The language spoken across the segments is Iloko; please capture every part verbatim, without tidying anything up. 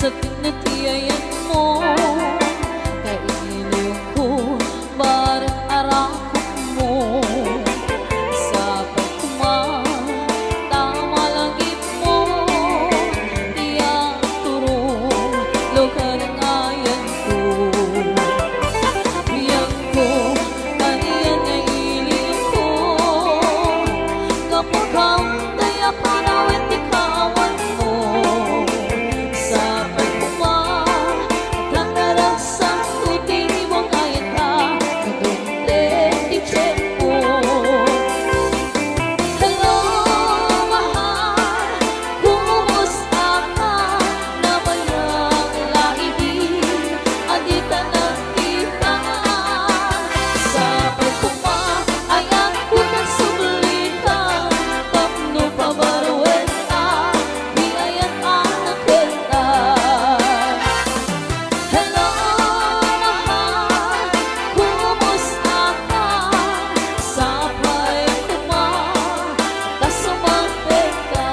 Ket ti ayatmo, kailiwko, barek a rakupmo. Sapay koma ta malagipmo, ti agturulog ken ayanko. Biagko, anian nga iliwko, gapu ta panawen ti kawanmo. Sapay koma, ta naragsak ti tiempo nga ayat, kadun ti tiempo. Hello, mahal, kumusta ka? Nabayag la idi a dita nagkita. Sapay koma, ayatko nga sublikan tapno pabaruenta ti ayat a nakita. Hello, mahal, kumusta ka? Sapay koma, ta sumangpet ka.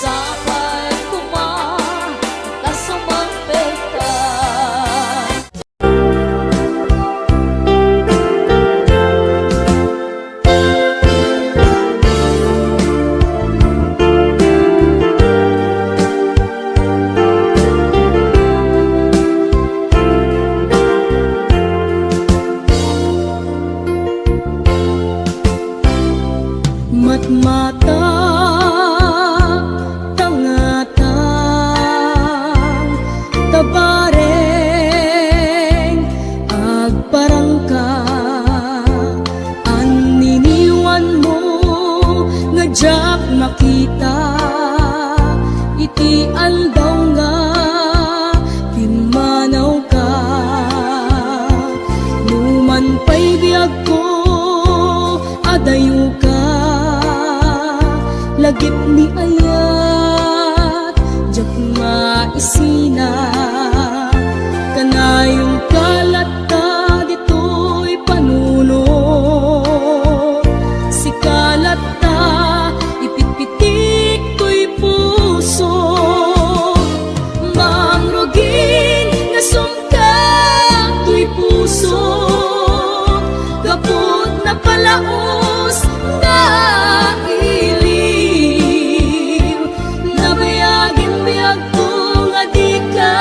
Sapay koma, ta sumangpet ka. Matmata, tangatang, tabareng, agparangka, anniniwanmo nga diak makita iti aldaw nga pimmanawka. Numan pay biagko, adayoka, lagip ni ayat, diak maisina. Kanayonka latta ditoy panunot, sika latta ipitpitik toy puso. Mangrugin nga sum- Katoy puso, gapu ta napalaos nga iliw. Nabayagin biagko nga dika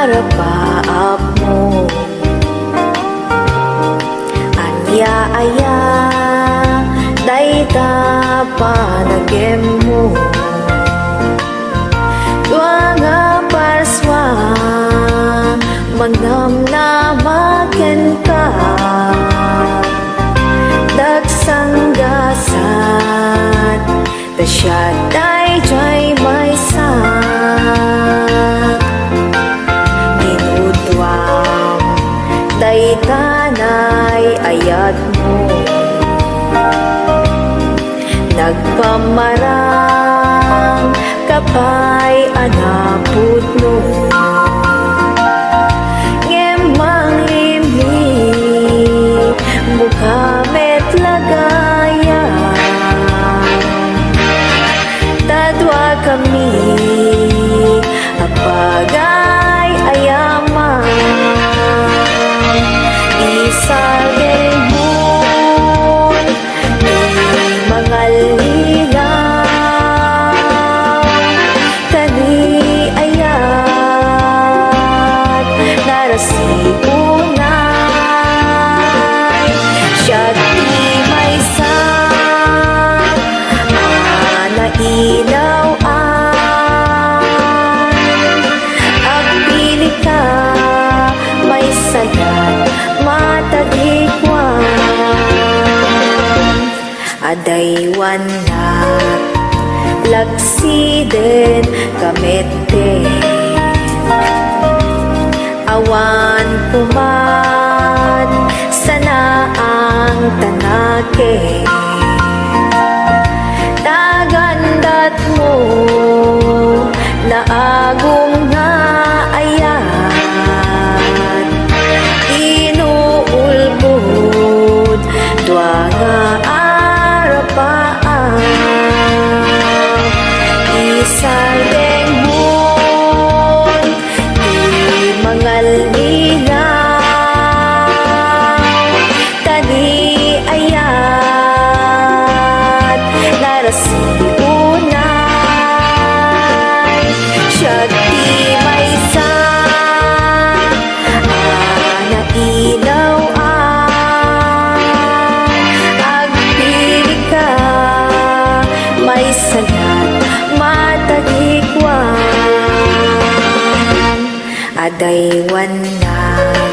arapaapmo. Ania aya dayta panagimmo? Dua nga parsua mangnamnama kenka, dagsanggasat ta siak daydiay maysa. Inutuam dayta nay-ayatmo. Nagpamarang ka pay a napudno. Ngem manglimli mo ka met la gayam. Ta duakami a pagay a yaman. Isalgengmo ti mangallilaw, ta ni ayat narasibunay siak ti maysa a nailaw-an. Agpili ka, maysa lat matagikuan. Adaywannak, laksiden ka metten. Awan kuman sanaang tanaken. Tagandatmo, naagum nga ayat. Inuulbod dua nga arapaap. Isalgengmon ti mangallilaw, ta ni ayat narasibunay siak ti maysa a nailaw-an. Agpili ka, maysa lat matagikuan. Adaywannak,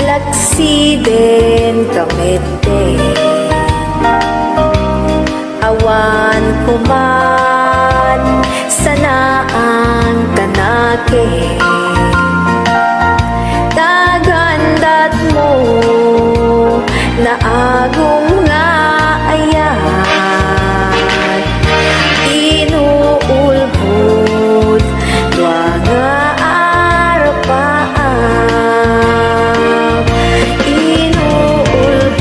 laksiden ka metten. Awan kuman sanaang tanaken. Tagandatmo, naagum nga ayat. Inuulbod dua nga arapaap. Inuulbod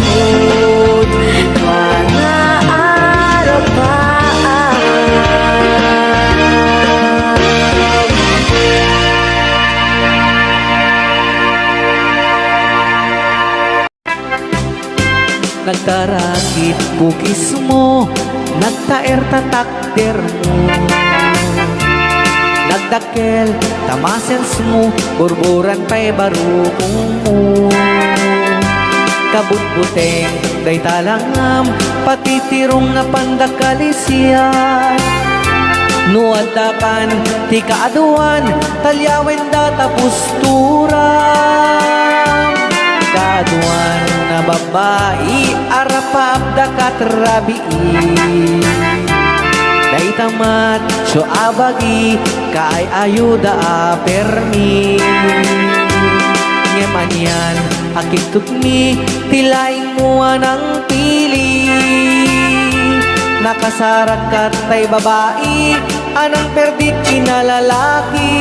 dua nga arapaap. Nagtarakit kukismo, nagtaer ta takdermo. Nagdakkel ta musclesmo, burburan pay barukongmo. Kabutbuteng dayta langam, patitirong nga pandakalisian. No addakan ti kaaduan, taliawen data postura. Kaaduan a babbai, arapaap da katrabii. Dayta macho a bagi, kaay-ayo da a permi. Ngem anian a kidkutmi, ti laingmo a nangpili. Nakasarak kat tay babai, a nangperdi kinalalaki.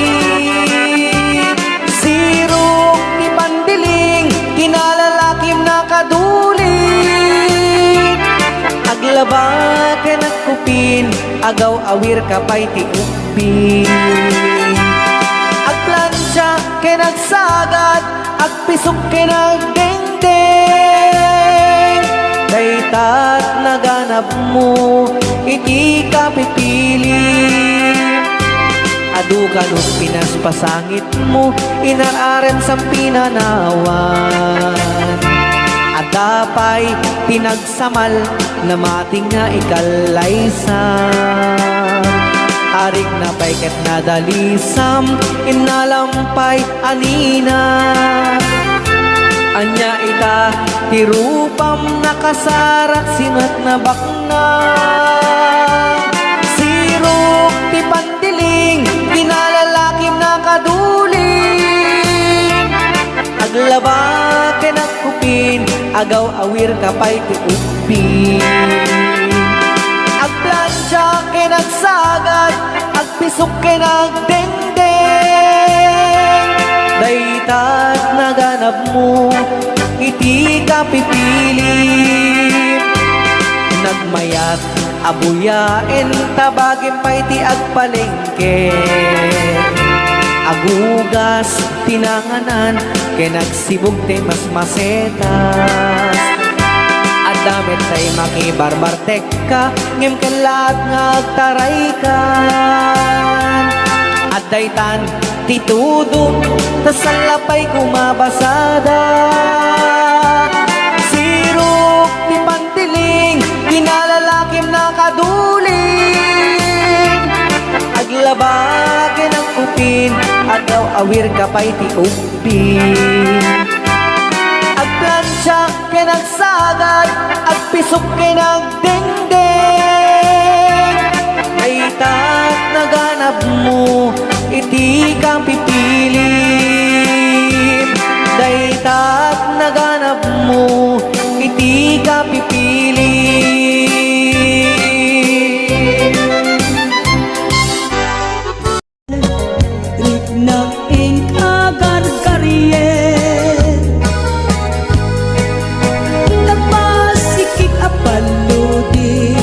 Sirok ti pandiling, kinalalakim nakaduli. Aglaba ken agkupin, agaw-awir ka pay ti ukpi. Agplansia ken agsagad, agpisok ken agdengdeng. Daytat naganabmo iti kapipili. Dukan no pinaspasangitmo, inar-aran sa pinanawan. Adda pay ti nagsamal, namating nga ikallaysa. Arigna pay ket nadalisam, innalam pay anina. Ania ita ti rupam, nakasarak sinat nabakna. Sirok ti pandiling, kinalalakim nakaduling. Aglaba ken agkupin, agaw-awir ka pay ti ubing. Agplancha ken agsagad, agpisok ken agdengdeng. Daytat naganabmo iti kapipili. Nagmayat a buyaen, tabagim pay ti agpalengke. Agugas ti nanganan, ken agsibug ti masmasetas. Adda met tay makibarbartekka, ngem kellaat nga agtaraykan. Adda itan ti tudong, ta saan la pay kumabasada. Sirok ti pandiling, kinalalakim nakaduling. Aglaba ken agkupin, agaw-awir ka pay ti ubing. Agplancha ken agsagad, agpisok ken agdengdeng. Daytat naganabmo iti kapipilim. Daytat naganabmo iti kapipilim. Riknak inka gargarien, ta pasikik a palludi.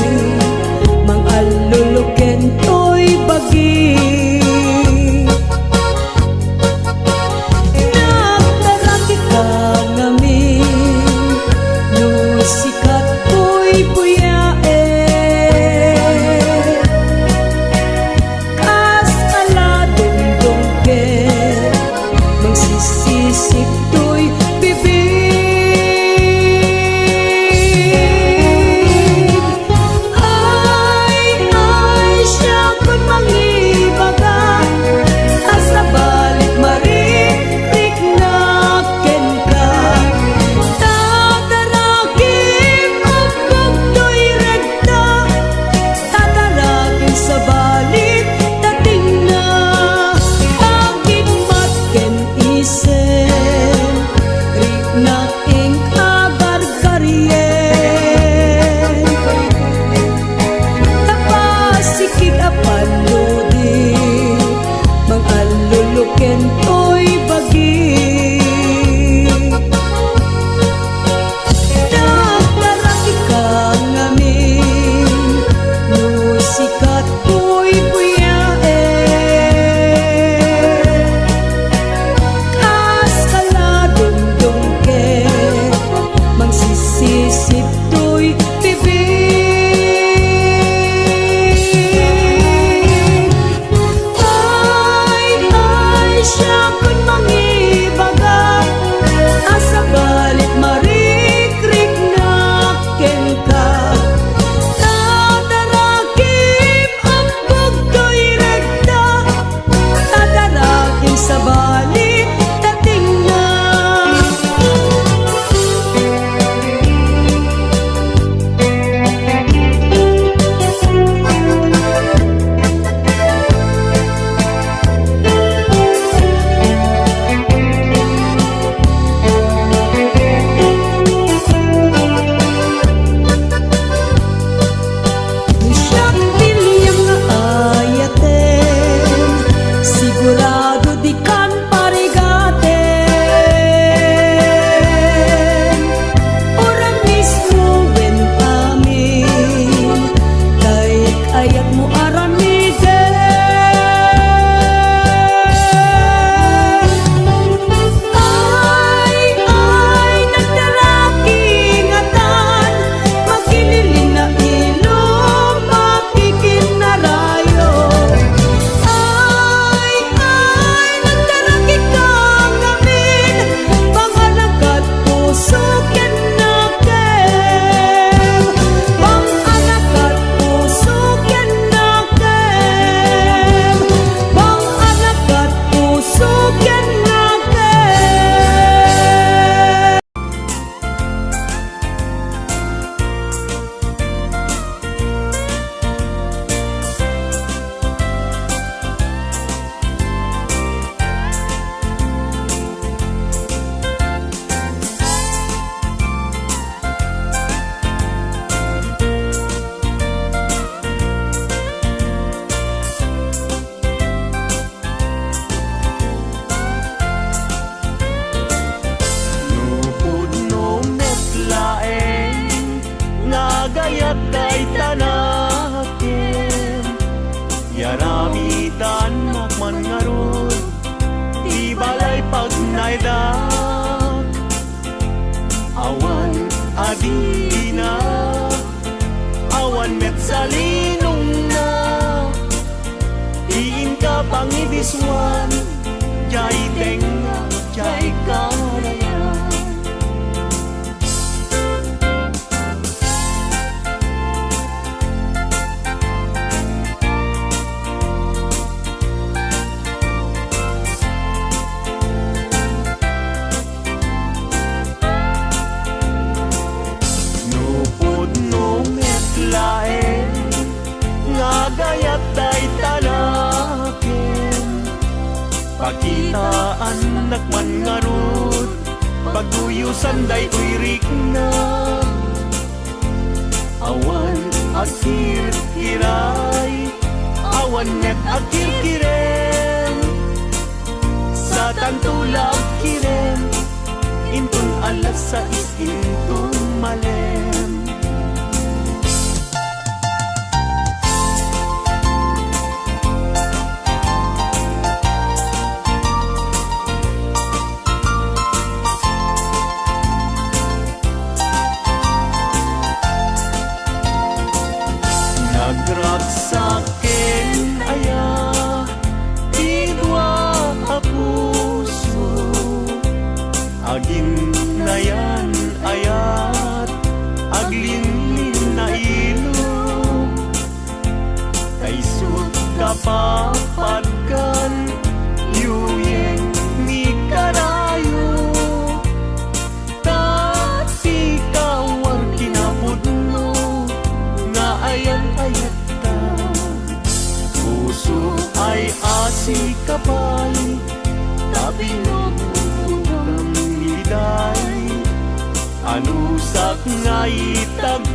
Awan met salinongna ti inka pangibisuan, diay tengnga, diay karayan. No pudno met laeng nga agayat dayta laken, pakitaannak man ngarud, pagguyosan daytoy rikna. Awan agkirkiray, awan met agkirkirem. Satanto la agkirem, inton alas sais inton malem. Nagragsaken aya ti dua a puso? Aginnayan ayat, aglinlinna ilog. Kaysot kapapadkan, yuyeng ni karayo. Ta ti kawar kinapudno nga ayan-ayatta. Puso ay asi ka pay, ta binubutam idiay. Anusak nga itag